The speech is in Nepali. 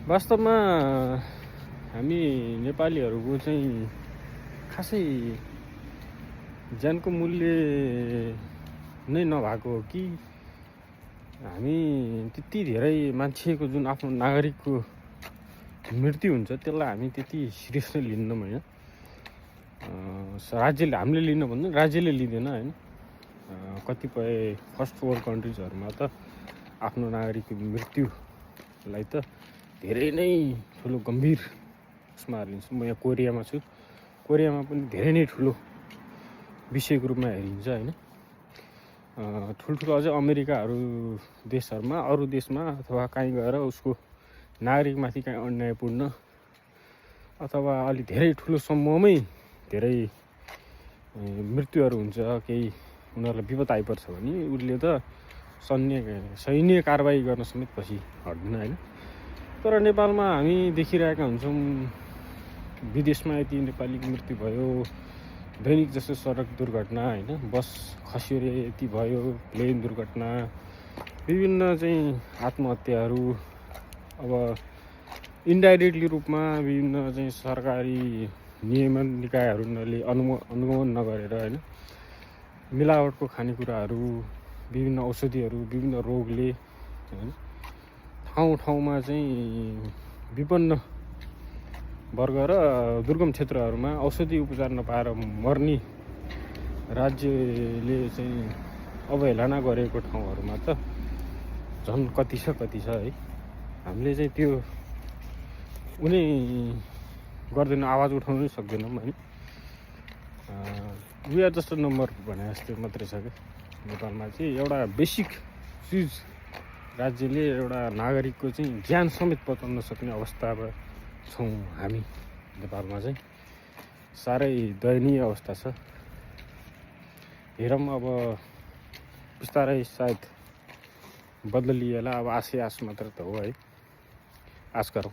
वास्तवमा हामी नेपालीहरूको चाहिँ खासै ज्यानको मूल्य नै नभएको हो कि हामी त्यति धेरै मान्छेको जुन आफ्नो नागरिकको मृत्यु हुन्छ त्यसलाई हामी त्यति सिरियसली लिँदैनौँ होइन। राज्यले हामीले लिन भन्दा राज्यले लिँदैन होइन। कतिपय फर्स्ट वर्ल्ड कन्ट्रिजहरूमा त आफ्नो नागरिकको मृत्युलाई त धेरै नै ठुलो गम्भीर उसमा लिन्छ। म यहाँ कोरियामा छु, कोरियामा पनि धेरै नै ठुलो विषयको रूपमा हेरिन्छ होइन। ठुल्ठुलो अझै अमेरिकाहरू देशहरूमा अरू देशमा अथवा कहीँ गएर उसको नागरिकमाथि काहीँ अन्यायपूर्ण अथवा अलि धेरै ठुलो समूहमै धेरै मृत्युहरू हुन्छ, केही उनीहरूलाई विपद आइपर्छ भने उसले त सैन्य कारबाही गर्न समेत पछि हट्दैन होइन। तर नेपालमा हामी देखिरहेका हुन्छौँ विदेशमा यति नेपालीको मृत्यु भयो, दैनिक जस्तो सडक दुर्घटना होइन, बस खस्यो रे यति भयो, प्लेन दुर्घटना, विभिन्न चाहिँ आत्महत्याहरू। अब इन्डाइरेक्टली रूपमा विभिन्न चाहिँ सरकारी नियमन निकायहरूले अनुगमन नगरेर होइन, मिलावटको खानेकुराहरू, विभिन्न औषधिहरू, विभिन्न रोगले होइन ठाउँ ठाउँमा चाहिँ विपन्न वर्ग र दुर्गम क्षेत्रहरूमा औषधि उपचार नपाएर मर्ने राज्यले चाहिँ अवहेलना गरेको ठाउँहरूमा त झन् कति छ है। हामीले चाहिँ त्यो उनी गर्दैन, आवाज उठाउनै सक्दैनौँ होइन। वी आर जस्ट नम्बर भने जस्तो मात्रै छ क्या। नेपालमा चाहिँ एउटा बेसिक चिज राज्यले एउटा नागरिकको चाहिँ ज्यान समेत बचाउन सक्ने अवस्थामा छौँ हामी। नेपालमा चाहिँ साह्रै दयनीय अवस्था छ। हेरौँ अब बिस्तारै सायद बदलिएला। अब आश मात्र त हो है, आश गरौँ।